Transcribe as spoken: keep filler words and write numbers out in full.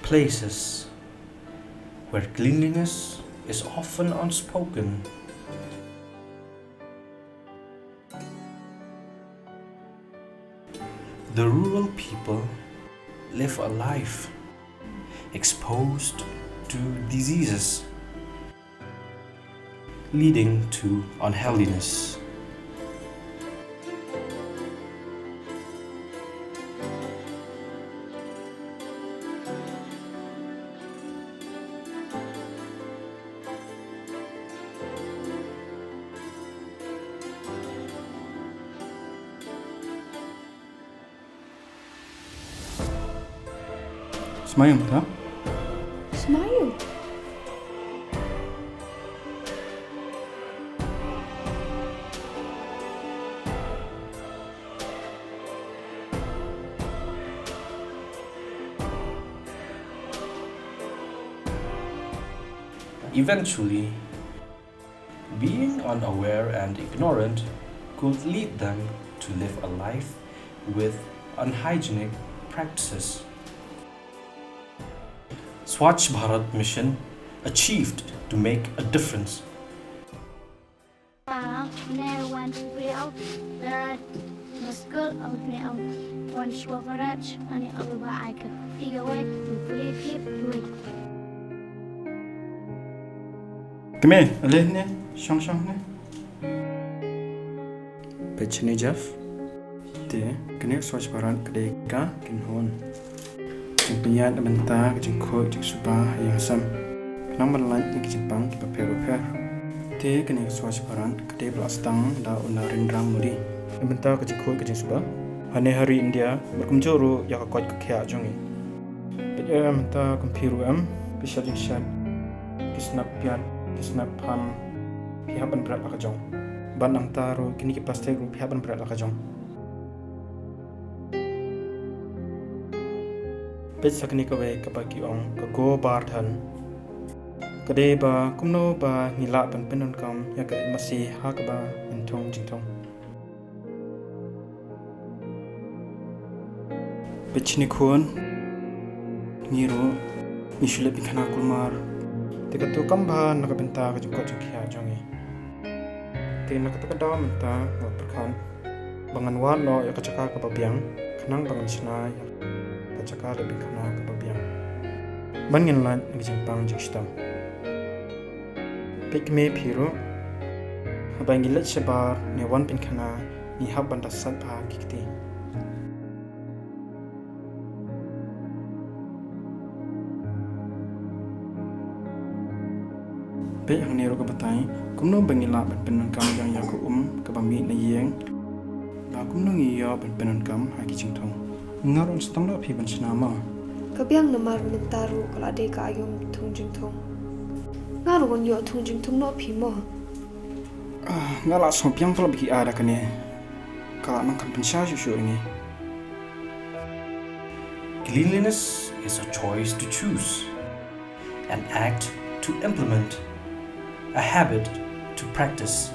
Places where cleanliness is often unspoken. The rural people live a life exposed to diseases leading to unhealthiness. Smile, ta? Smile. Eventually, being unaware and ignorant could lead them to live a life with unhygienic practices. Swachh Bharat Mission achieved to make a difference. Kmie, ale ne, shong shong ne. Peit shane Jeff. Te kane ka Swachh Bharat ka dei ka kynhun jingpynïaid na bynta ka jingkhuid jingsuba ha ïing ha sem, khnang ban lait na ki jingpang kiba pher ba pher. Te kane ka Swachh Bharat ka dei ba la sdang da u Narendra Modi na bynta ka jingkhuid ka jingsuba hangne ha ri India, bad kumjuh ruh ïa ka koit ka khiah jong ngi. Peit ïa mynta kum phi ruh em, phi shet jingshet, ki snap piat, ki snap pham, phi hap ban bret la ka jong. Bad nangta ruh kine ki plastik ruh phi hap ban bret la ka jong. Peit sa kane kawei kaba ki ong ka Go Bar Dhan. Ka dei ba kumno ba ngi lah ban pyndonkam ïa ka masi ha kaba ngin thung jingthung. Peit shane khun, ngi ruh ngi shu leh pyngkhana kulmar. Te kato kam bha na ka bynta ka jingkoit jingkhiah jong ngi. Te na kata ka daw mynta nga pyrkhat ba ngan wad noh ïa ka jaka kaba biang, khnang ba ngan shna ïa ka jaka leh pyngkhana kaba biang, ban ngin lait na ka jingpang jingshitom. Peit kmie phi ruh, haba ngi leit shabar ne wan pyngkhana, ngi hap ban da sait bha ki kti. Peit hangne ruh ka batai kumno ba ngi lah ban pyndonkam ïa ka um kaba mih na ïing, ba kumno ngi ïoh ban pyndonkam ha ki jingthung. Nga ruh ngan sdang noh phi ban shna mo. Ka biang namar mynta ruh ka la dei ka aïom thung jingthung. Nga ruh ngan ïoh thung jingthung noh phi mo. Ah, nga la sngewbiang palat ba ki ai da kane. Ka la nang kham pynshai shuh shuh ïa ngi. Cleanliness is a choice to choose, an act to implement, a habit to practice.